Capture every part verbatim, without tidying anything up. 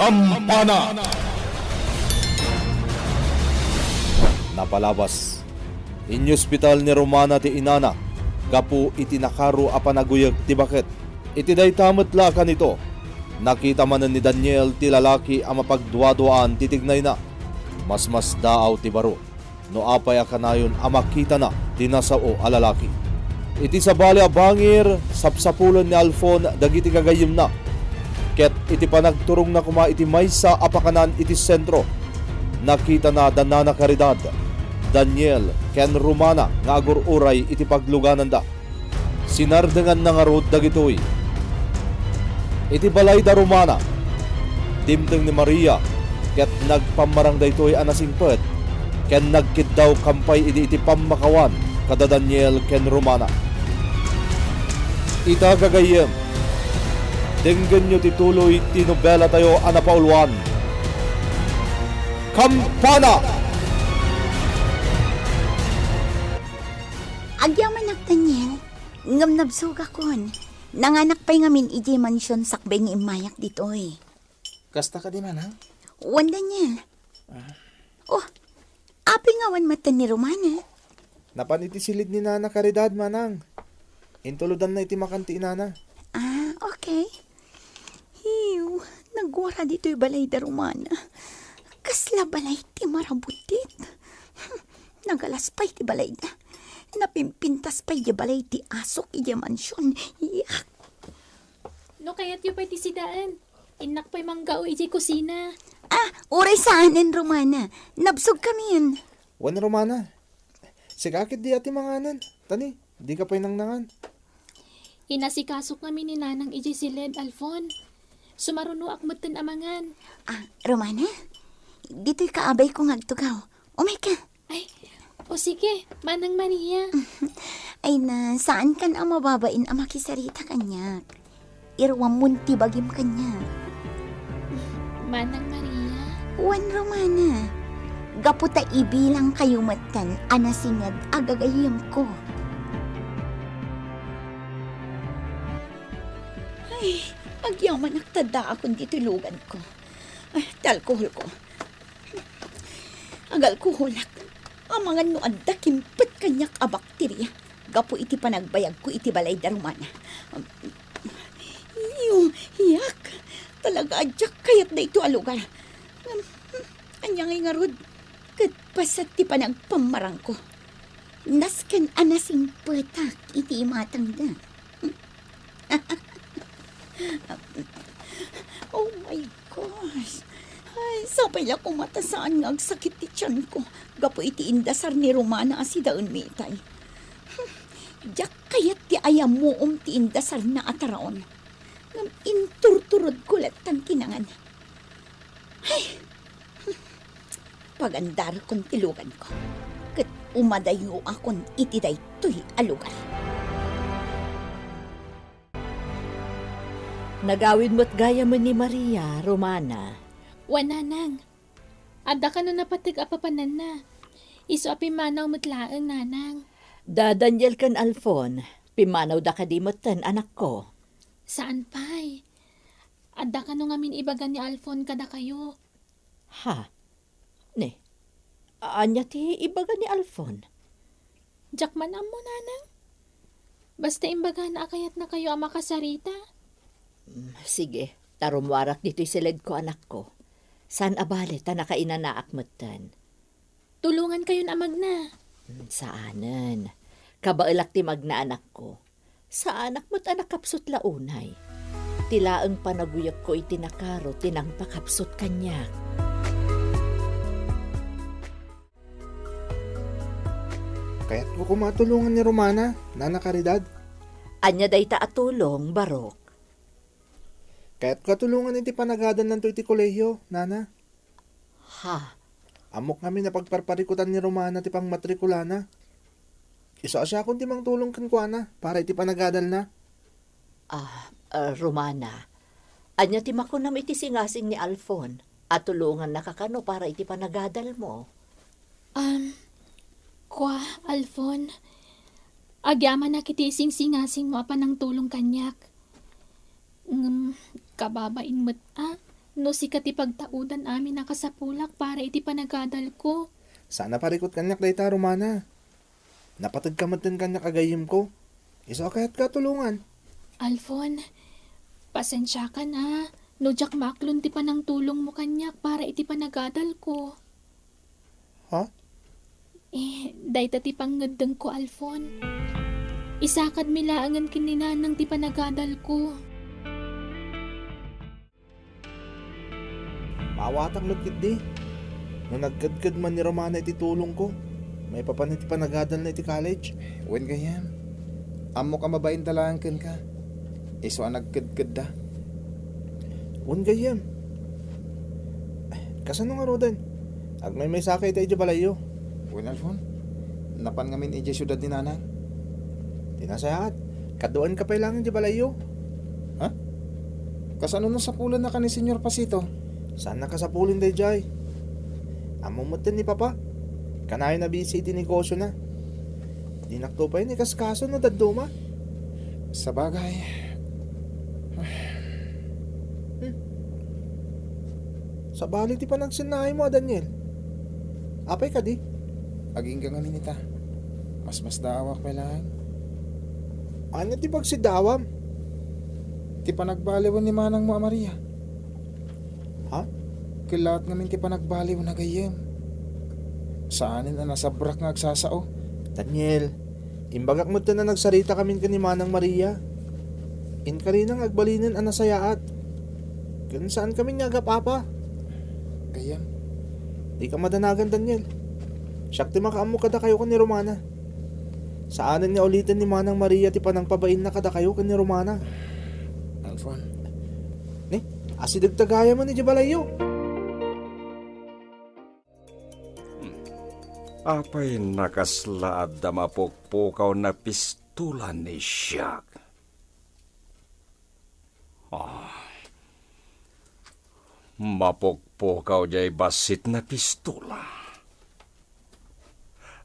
Kampana. Napalabas. Inyospital ni Romana ti inana gapu iti nakaro a panaguyeg ti baket. Iti dayta met la a kanito, nakita manen ni Daniel ti lalaki a mapagduaduaan ti tignayna. Masmasdaaw ti baro no apay a kanayon a makitana ti nasao a lalaki. Iti sabali a bangir, sapsapulen ni Alfon dagiti gagayyemna. Ket iti panagturongna koma iti maysa a pakanan iti sentro, nakitana da Nana Caridad, Daniel, ken Romana nga agur-uray iti paglugananda. Sinardenganna ngarud dagitoy iti balay da Romana. Dimteng ni Maria ket nagpammarang daytoy a nasingpet ken nagkiddaw kampay idi iti pammakawan kada Daniel ken Romana. Ita, gagayyem, denggenyo ti tuloy ti nobelatayo a napauluan, Kampana! Agyamanak, Daniel. Ngem nabsogakon. Nanganak pay ngamin idiay mansion sakbay nga immayak ditoy. Kasta kadi, manang? Wen, Daniel. Ah. Oh, apay nga wen metten ni Romana? Napan iti silid ni Nana Caridad, manang. Intulodanna iti makan ti inana. Ah, okay. Hiw, nagwara ditoy balay da Romana. Kasla balay ti marabutit. Nagalas pay ti balayda. Napimpintas pay di balay ti asok idiay mansion. Yak! No kayatyo pay ti sidaen, innak pay manggao idiay kusina. Ah, uray saanen, Romana. Nabsogkamin. Wen, Romana. Sika ketdi a ti manganen. Tani, dika pay nangnangan. Inasikasok ngamin ni Nanang idiay siled, Alfon. Sumarunoak metten a mangan. Ah, Romana? Ditoy kaabayko nga agtugaw. Umayka. Ay, o sige, Manang Maria. Ay na, saankan a mababain a makisarita kaniak. Iruammon ti bagim kaniak. Manang Maria. Wen, Romana, gapu ta ibilangkayo metten a nasinged a gagayyemko. Ay, agyamanak ta addaakon ditoy luganko. Ay, ti alkoholko. Agalkoholak. Amangan no adda kimpet kaniak a bakteria gapu iti panagbayagko iti balay da Romana. Iyo, yak. Talaga a diak kayat daytoy a lugar. Ngem, hmm, ania ngay ngarud? Ket paset ti panagpammarangko. Nasken a nasingpetak iti imatangda. Oh my gosh! Ay, sapay la koma ta saan nga agsakit ti tianko gapu iti indasar ni Romana a sidaenmi itay. Diak kayat ti ayammuom ti indasarna a taraon. Ngem inturturodko latta ti nangan. Ay! Pagandarekon ti luganko, ket umadayoakon iti daytoy a lugar. Nagawid met gayamen ni Maria, Romana. Wen, Nanang. Adda kano napateg a papananna. Isu a pimmanaw met laeng, Nanang. Da Daniel ken Alfon, pimmanawda kadi metten, anakko? Saan pay. Adda kano ngamin ibaga ni Alfon kadakayo? Ha? Ne, ania ti ibaga ni Alfon? Diak man ammo, Nanang. Basta imbagana a kayatnakayo a makasarita. Mm, sige, ta rummuarak ditoy siledko, anakko. Saan a bale ta nakainanaak metten. Tulongankayon a magna. Mm, saanen. Kabaelak ti magna, anakko. Saanak met a nakapsut la unay. Ti laeng panaguyegko iti nakaro ti nangpakapsut kaniak. Kayatko koma a tulongan ni Romana, Nana Caridad. Ania dayta a tulong, Barok? Kayatko a tulongan iti panagadalnanto iti kolehiyo, Nana. Ha? Ammok ngamin a pagparparikutan ni Romana ti pangmatrikulana. Isu a siakon ti mangtulong kenkuana para iti panagadalna. Ah, ah, Romana, ania ti makunam iti singasing ni Alfon a tulongannaka kano para iti panagadalmo? Um, kua, Alfon, agyamanak iti singsingasingmo a panangtulong kaniak. Ngem, kababain met a, No sika ti pagtaudan amin a kasapulak para iti panagadalko. Saan a parikut kaniak dayta, Romana. Napateg ka metten kaniak a gayyemko. Isu a kayatka a tulongan. Alfon, pasensiakan a, no diak maaklon ti panangtulongmo kaniak para iti panagadalko. Ha? Eh, dayta ti pangngeddengko, Alfon. Isakadmi laengen ken ni Nanang ti panagadalko. Maawatak met ketdi. No nagkedked man ni Romana iti tulongko, maipapan iti panagadalna iti college. Wen gayyem, ammok a mabain da laeng kenka. Isu a nagkedkedda. Wen gayyem. Kasano ngaruden? Agmaymaysa ka ita idiay balayyo. Wen, Alfon. Napan ngamin idiay siudad ni Nanang. Di nasayaat. Kaduan ka pay laeng idiay balayyo. Ha? Kasano nasapulennaka ni Señor Pasito? Saan a kasapulen daydiay? Ammom metten ni Papa. Kanayon a bisi iti negosiona. Dinakto pay ni kaskaso no dadduma. Sabagay. Hmm. Sabali ti panagsennaaymo a Daniel. Apay kadi? Agingga ngamin ita. Masmasdaawak pay laeng. Ania ti pagsidaawam? Ti panagbaliwen ni manangmo a Maria. Ha? Kellaat ngamin ti panagbaliwna gayyem. Saanen a nasabrak nga agsasao. Daniel, imbagak metten a nagsarita kamin ken ni Manang Maria. Inkarina nga agbalinen a nasayaat. Ken saan kamin nga agap-apa. Gayyem. Dika madanagan, Daniel. Siak ti makaammo kadakayo ken ni Romana. Saanen nga uliten ni Manang Maria ti panangpabainna kadakayo ken ni Romana. Alfon. Ni, asidegta gayam idiay balayyo. Apay nakasla adda mapukpukaw a pistola ni Siak? Ah. Mapukpukaw diay bassit a pistola.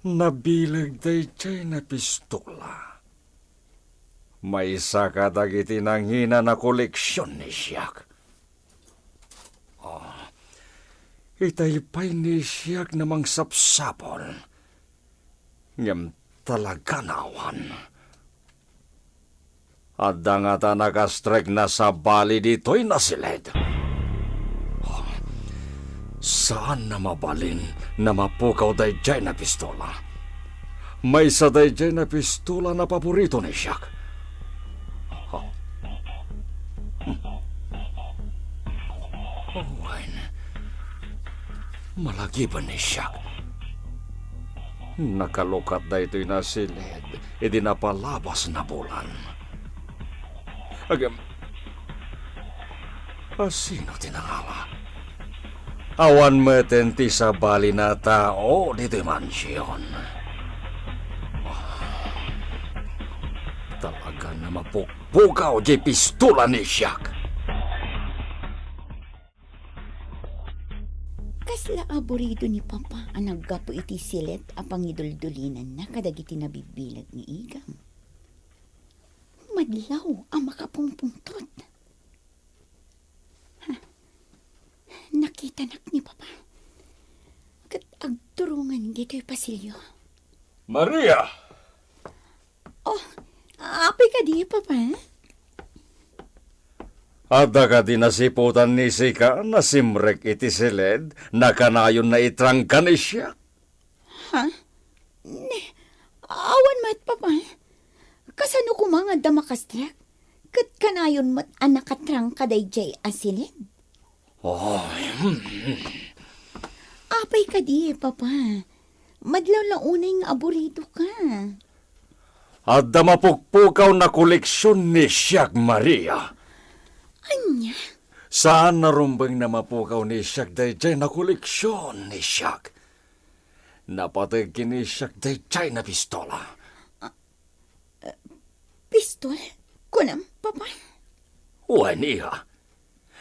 Nabileg daydiay a pistola. Maysa kadagiti nangina a koleksion ni Siak. Ah, itay pay ni Siak a mangsapsapul. Ngem talaga nga awan. Adda ngata a nakastrek a sabali ditoy a siled. Saan a mabalin a mapukaw daydiay a pistola. Maysa daydiay a pistola a paborito ni Siak. Wen, malagiben ni Siak. Nakalukat daytoy a siled idi napalabas a bulan. Agem, asino ti nangala? Awan metten ti sabali a tao ditoy mansion. Talaga nga mapukpukaw diay pistola ni Siak. Kasla aburido ni Papa a naggapu iti siled a pangiduldulinanna kadagiti nabibileg nga igam. Madlaw a makapungpungtot. Ha? Nakitanak ni Papa. Ket agturongen ditoy pasilio. Maria! Oh, apay kadi, Papa? Adda kadi nasiputan ni sika a simrek iti siled a kanayon a itrangka ni Siak? Ha? Ne, awan met, Papa. Kasano koma nga adda makastrek? Ket kanayon met a nakatrangka daydiay a siled? Ay, hmm. Apay kadi, Papa? Madlaw la unay nga aburidoka. Adda mapukpukaw a koleksion ni Siak, Maria. Ania? Saan a rumbeng a mapukaw ni Siak daydiay a koleksion ni Siak. Napateg ken ni Siak daydiay a pistola. Pistol? Kunam, Papa? Wen, iha.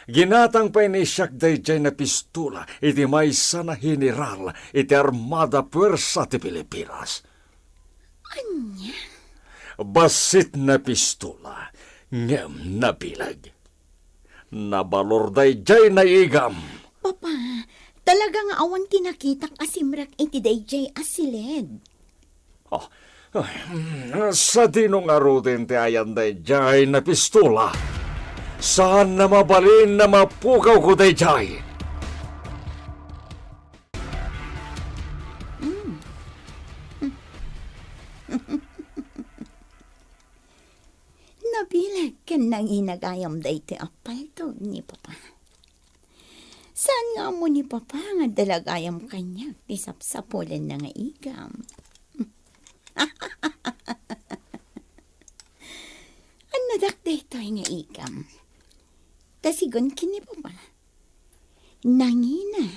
Ginatang pay ni Siak daydiay a pistola iti maysa a general iti Armada Puersa ti Pilipinas. Ania? Bassit a pistola, ngem nabileg. Nabalor daydiay naigam. Papa, talaga nga awan ti nakitak a simrek iti daydiay a siled. Oh, ay, mm, sadino ngaruden ti ayan daydiay a pistola? Saan a mabalin a mapukawko daydiay? Mm. Nabileg ken nangina gayam daytoy a paltog ni Papa. Saan nga ammo ni Papa nga adda la gayam kaniak ti sapsapulenna nga igam? Annadak daytoy nga igam. Ta sigun ken ni Papa, nangina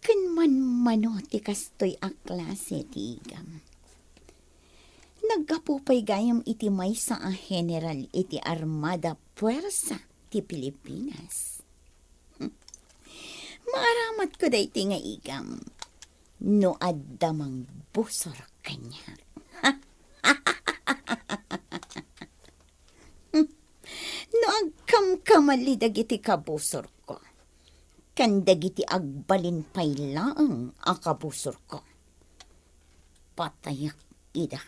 ken manmano ti kastoy a klase ti igam. Naggapu pay gayam iti maysa a general iti Armada Puersa ti Pilipinas. Maaramatko daytoy nga igam no adda mangbusor kaniak. No agkamkamali dagiti kabusorko, ken dagiti agbalin pay laeng a kabusorko, patayak ida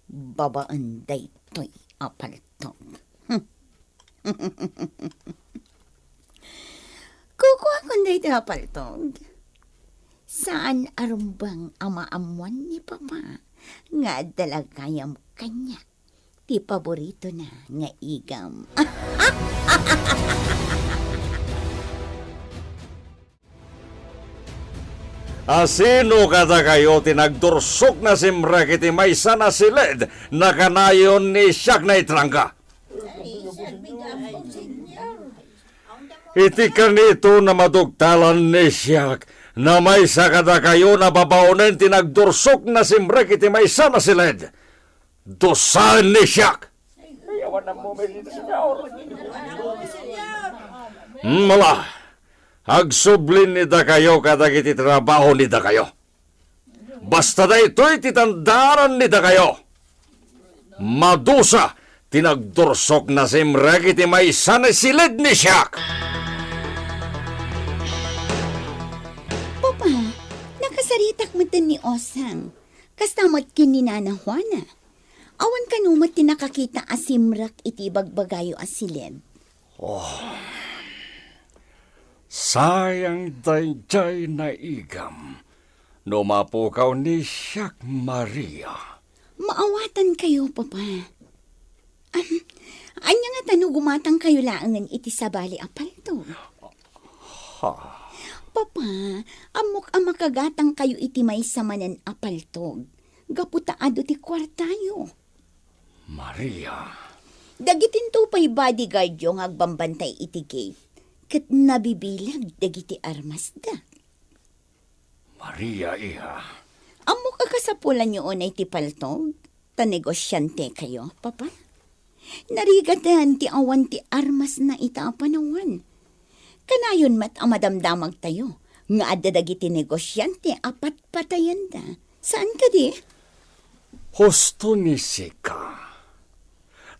babaen daytoy a paltog. Kukuakon daytoy a paltog. Saan a rumbeng a maammuan ni Papa nga adda la gayam kaniak ti paboritona nga igam. Asino kadakayo ti nagdursok a simrek iti maysa a siled a kanayon ni Siak naitrangga? Iti kanito a madugtalan ni Siak a maysa kadakayo a babaonen ti nagdursok a simrek iti maysa a siled. Dusaen ni Siak. Mala, agsubli ni dakayo kadagiti trabaho ni dakayo. Basta daytoy ti tandaan ni dakayo. Madusa ti nagdursok a simrek iti maysa a siled ni Siak. Papa, nakasaritak met ni Osang. Kasta met ken ni Nana Juana. Awan kano met ti nakakita a simrek iti ibagbagayo a siled. Oh, sayang daydiay a igam no mapukaw ni Siak, Maria. Maawatankayo, Papa. Ahem, ania ngata no gumatangkayo laengen iti sabali a paltog? Ha? Papa, ammok a makagatangkayo iti maysa manen a paltog gapu ta adu ti kuartayo. Maria. Dagitinto pay bodyguardyo nga agbambantay iti gate, ket nabibileg dagiti armasda. Maria, iha. Ammok a kasapulanyo unay ti paltog, ta negosiantekayo, Papa. Narigaten ti awan ti armasna ita a panawen. Kanayon met a madamdamagtayo nga adda dagiti negosiante a patpatayenda. Saan kadi? Husto ni sika.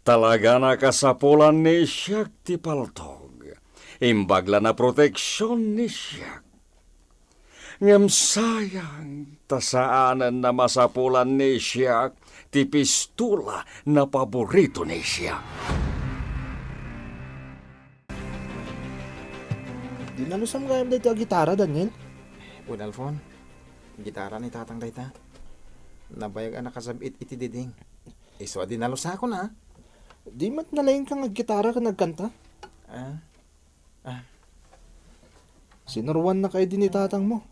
Talaga a kasapulan ni Siak ti paltog. Imbag la a proteksion ni Siak. Ngem sayang, ta saanen a masapulan ni Siak ti pistola a paborito ni Siak. Di nalusam gayam daytoy a gitara, Daniel? Wen, Alfon, gitara ni Tatang dayta. Nabayag a nakasab-it iti diding. Isu a di nalusakon, a. Di met nalaingka nga aggitara ken agkanta? Ah, Ah. Sinuroannaka idi ni tatangmo.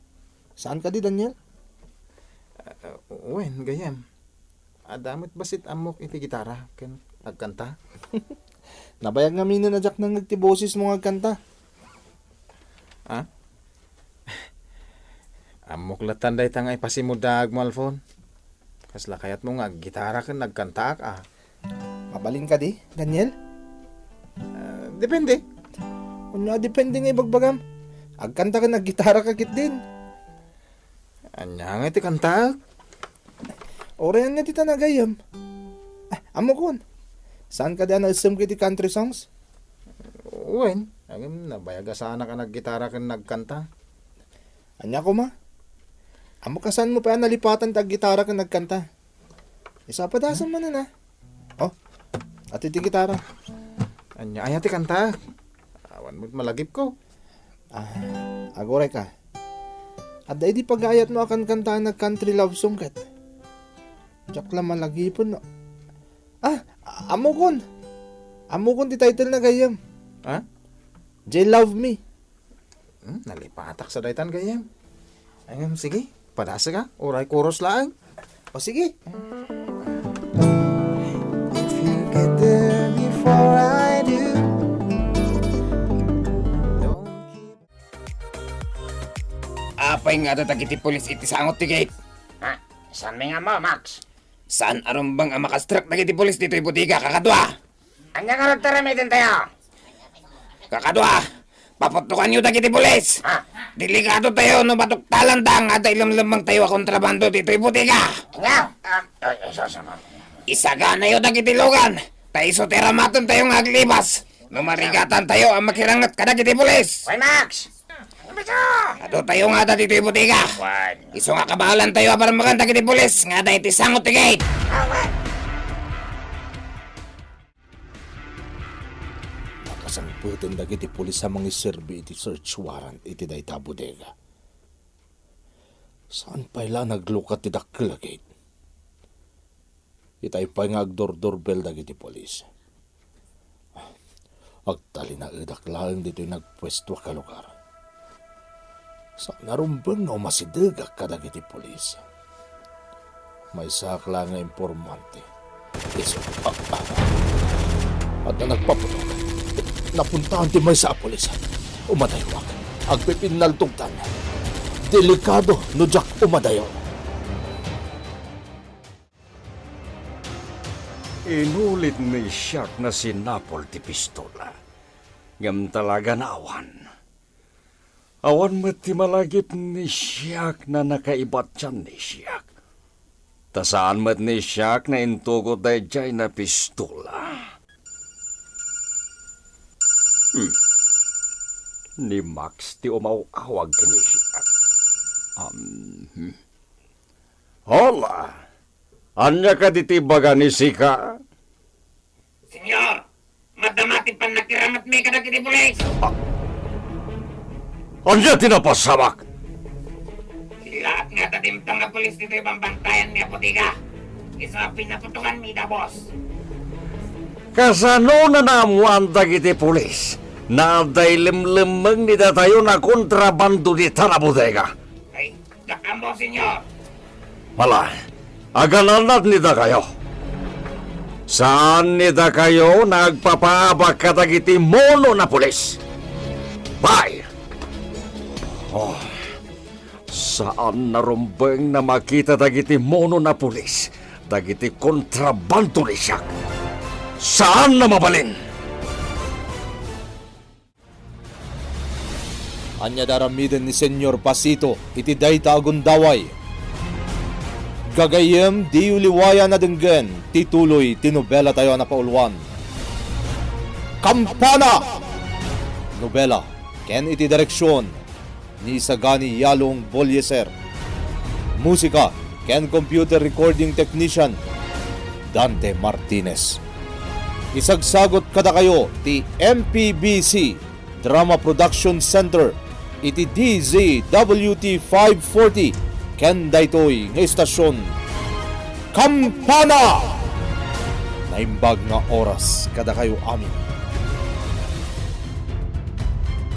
Saan kadi, Daniel? Ah, wen, gayyem. Adda met bassit ammok iti gitara ken agkanta. Nabayag ngamin a diak nangngeg ti bosesmo nga agkanta. Ah? Ammok latta dayta nga ipasimmudagmo, Alfon. Kasla kayatmo nga aggitara ken agkantaak, a? Mabalin kadi, Daniel? Ah, depende. Ania a depende nga ibagbagam? Agkanta ken aggitara ka ketdin. Ania nga iti kantaak? Uray ania ti ta nagayyem? Ah, ammokon. Saan kadi a naessem iti country songs? Wen, Ngem, nabayag a sanak a naggitara ken nagkanta. Ania koma? Ammok a saanmo pay a nalipatan ti aggitara ken nagkanta. Isu a padasem manen, a. Oh, adtoy ti gitara. Ania aya ti kanta? Awan met malagipko. Ah, aguray ka. Adda idi pagaayatmo a kankantaennak country love song ket. Diak la malagipen, no. Ah, ammokon. Ammokon ti title na gayyem. Ha? They Love Me. Hmm, nalipatak sa daytan gayyem. Ay, ngem, sige, padasek a, uray chorus laeng. O, sige. If you get there before I do, don't keep. Apay nga adda dagiti pulis iti sangot ti gate? Ha? Saan mi nga mo, Max? Saan a rumbeng a makastrak dagiti pulis ditoy bodega, kakadua? Ania nga nagtaramiden tayo? Kakadua, paputokanyo dagiti pulis. Ha? Delikado tayo no matuktalanta nga adda ilemlemmeng tayo a kontrabando ditoy bodega. Nga? Ah, ay, ay, sa, sa, Isaganayo dagiti lugan, ta isu ti aramaten tayo nga aglibas. No marigatan tayo a makiranget kadagiti pulis. Hoy, Max! Ano ba ito? Adu tayo nga adda ditoy bodega. Wan. Isu nga kabaelan tayo a barmagan dagiti pulis nga adda iti sangot ti gate. Awan. Nakasangpeten dagiti pulis a mangiserbi iti search warrant iti dayta bodega. Saan pay la a naglukat ti dakkel a gate? Itay pay nga agdurdurbel dagiti pulis. Agtalinaedak laeng ditoy nagpuesto a lugar. Saan a rumbeng nga umasidegak kadagiti pulis. Maysaak laeng nga informante. Isu, ah, ah. Adda nagpaputok. Napuntaan ti maysa a pulis. Umadayawak. Agpipinnaltogtan. Delikado no diak umadayo. Inulit ni Siak nga sinapol ti pistola. Ngem talaga nga awan. Awan met ti malagip ni Siak nga nakaibatian ni Siak. Ta saan met ni Siak nga intugot daydiay a pistola. Hmm. Ni Max ti umaw-awag ken ni Siak. Um, hmm. Hola! Ania kadi ti ibaga ni Siak? Senyor, madama ti pannakiramatmi kadagiti pulis. Ah. Ania ti napasamak? Laat nga adda dimtang a pulis ditoy bambantayan nga bodega. Isu a pinaputokanmi da, boss. Kasano nga naammuan dagiti pulis nga adda ilemlemmeng ni datayo a kontrabando dita a bodega? Ay, diak ammo, senyor. Ala, agananad ni dakayo. Saan ni dakayo nga agpapaabak kadagiti muno a pulis. Bay! Oh, saan a rumbeng a makita dagiti muno a pulis, dagiti kontrabando ni Siak. Saan a mabalin. Ania ti aramiden ni Senyor Pasito iti dayta a gundaway? Gagayyem, diyo liwayan a denggen ti tuloy ti nobelatayo a napauluan, Kampana! Nobela ken iti direksion ni Isagani Yalong Bolieser. Musika ken computer recording technician, Dante Martinez. Isagsagut kadakayo ti M P B C Drama Production Center iti D Z W T five forty ken daytoy nga istasion, Kampana! Naimbag nga oras kadakayo amin.